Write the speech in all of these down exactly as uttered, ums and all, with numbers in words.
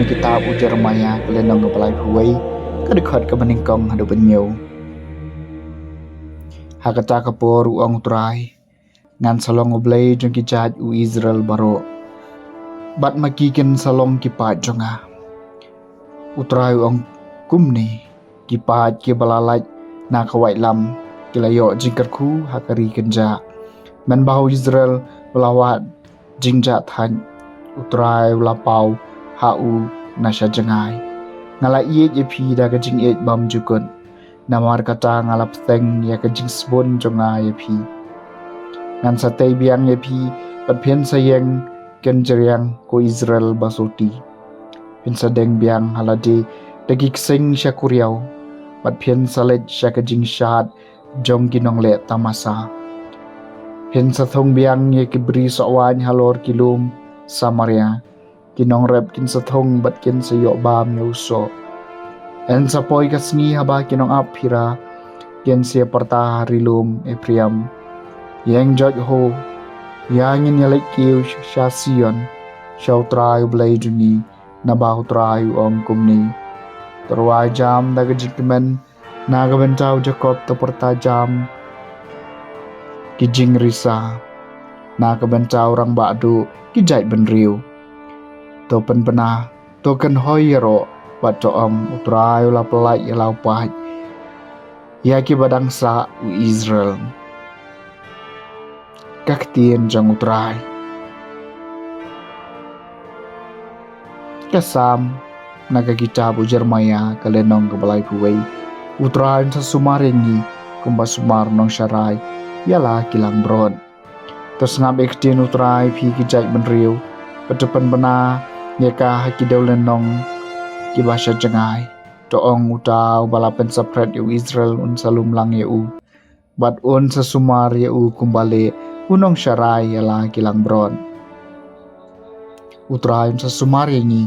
Kitab u Jeremiah ka lynnong kaba laiphew wei, ka dkhot kaba nyngkong haduh ba hynñiew. Ha kata ka por u ong u Trai, ngan sa long u Blei jong ki jait u Israel baroh, bad ma ki kin sa long ki paid jong nga. U Trai u ong kumne: Ki paid kiba la lait na ka waitlam ki la ïoh jingkyrkhu ha ka ri kynjah. Mynba u Israel u la wad jingjahthait, u Trai u la paw ha u na sha jngai. Nga la ïeit ïa phi da ka jingïeit bymjukut, namar kata nga la bteng ïa ka jingsbun jong nga ïa phi. Ngan sa tei biang ïa phi, bad phin sa ïeng kynjriang, ko Israel ba soti. Phin sa deng biang ha lade da ki ksing sha kuriaw, bad phin sa leit sha ka jingshad jong ki nongleh tamasa. Phin sa thung biang ïa ki bri sohwaiñ halor ki lum Samaria. Ki nongrep kin sa thung bad kin sa ïoh bam ïa u soh. Yn sa poi ka sngi haba ki nongap phira kin sa ïa pyrta ha ri lum Ephraim: Ïeng joit ho, ïa ngin ïa leit kiew sha Sion, sha u Trai u Blei jong ngi, naba u Trai u ong kumne: To rwai jam da ka jingkmen na ka bynta u Jakob, to pyrta jam ki jingrisa na ka bynta u rangbah duh ki jaitbynriew. To pynbna, to kynhoi ïaroh, bad to ong: U Trai u la pyllait ïa la u paid, ïa kiba dang sah u Israel. Ka ktien jong u Trai. Ka Salm na ka kitab u Jeremiah ka lynnong kaba laiphew wei. U Trai un sa sumar ïa ngi kumba sumar u nongsharai ïa la ki langbrot. To sngap ïa ka ktien u Trai, phi ki jaitbynriew, bad to pynbna ïa ka ha ki dewlynnong kiba sha jngai. To ong: Uta uba la pynsaphriang ïa u Israel un sa lum lang ïa u, bad un sa sumar ïa u kumba leh u nongsharai ïa la ki langbrot. U Trai un sa sumar ïa ngi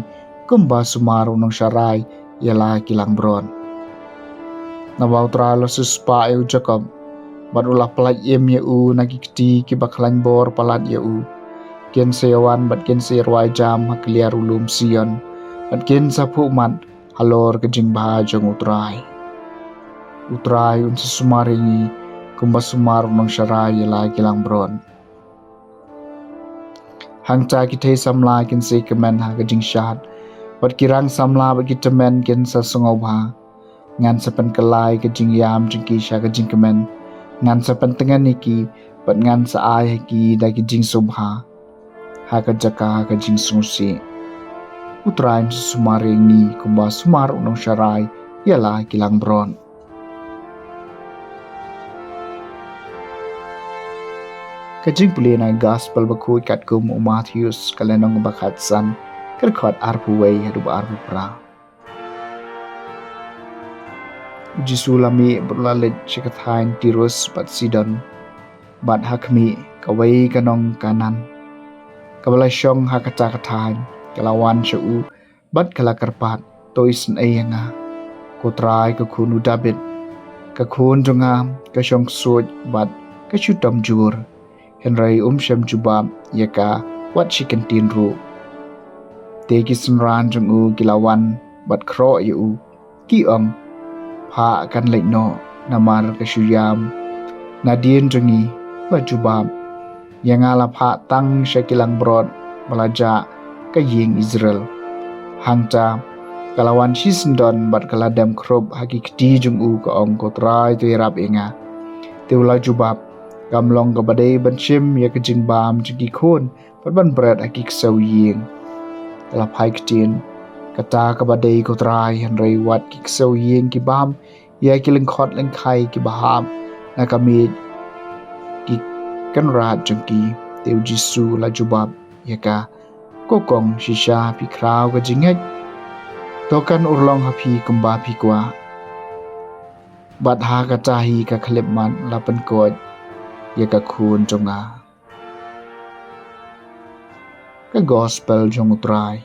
kumba sumar u nongsharai ïa la ki langbrot. Naba u Trai u la siewspah ïa u Jakob, bad u la pyllait im ïa u na ki kti kiba khlaiñ bor palat ïa u. Kin sa ïa wan bad kin sa ïa rwai jam ha kliar u lum Sion, bad kin sa phuhmat halor ka jingbha jong u Trai. U Trai un sa sumar ïa ngi kumba sumar u nongsharai ïa la ki langbrot. Hangta ki thei samla kin sa ïakmen ha ka jingshad, bad ki rang samla bad ki tymmen kin sa sngewbha. Ngan sa pynkylla ïa ka jingïam jong ki sha ka jingkmen. Ngan sa pyntngen ïa ki, bad ngan sa ai ha ki da ki jingsngewbha ha ka jaka ka jingsngewsih. U Trai un sa sumar ïa ngi kumba sumar u nongsharai ïa la ki langbrot. Ka jingpule na ka Gospel bakhuid katkum u Mathaios, ka lynnong ba khatsan, ka dkhot arphew wei haduh ba arphew phra. U Jisu u la mih bad u la leit sha ka thaiñ Tirus bad Sidon. Bad ha khmih, kawei ka nong Kanaan kaba la shong ha kata ka thaiñ ka la wan sha u bad ka la kyrpad: To isynei ïa nga, ko Trai, ko Khun u Dabid. Ka khun jong nga ka shong ksuid bad ka shu tom jur, hynrei um shym jubab ïa ka wat shi kyntien ruh. Te ki synran jong u ki la wan bad khroh ïa u, ki ong: Phah, kan leit noh, namar ka shu ïam. Nadien jong ngi, la jubab ïa nga, la phah tang sha ki langbrot ba la jah ka ïing Israel. Hangta ka la wan shisyndon bad ka la dem khrup ha ki kti jong u, ka ong: Ko Trai, to ïarap ïa nga. Te u la jubab: Kam long kaba dei ban shim ïa ka jingbam jong ki khun bad ban bret ha ki ksew ïing. Ka la phai ktien: Kata kaba dei, ko Trai, hynrei wat ki ksew ïing ki bam ïa ki lyngkhot lyngkhai kiba hap na ka miej ki kynrad jong ki. Te u Jisu u la jubab ïa ka: Ko kong, shisha phi khraw ka jingngeit. To kan urlong ha phi kumba phi kwah. Bad ha kata hi ka khyllipmat la pynkoit ïa ka khun jong nga. Ka Gospel jong u Trai.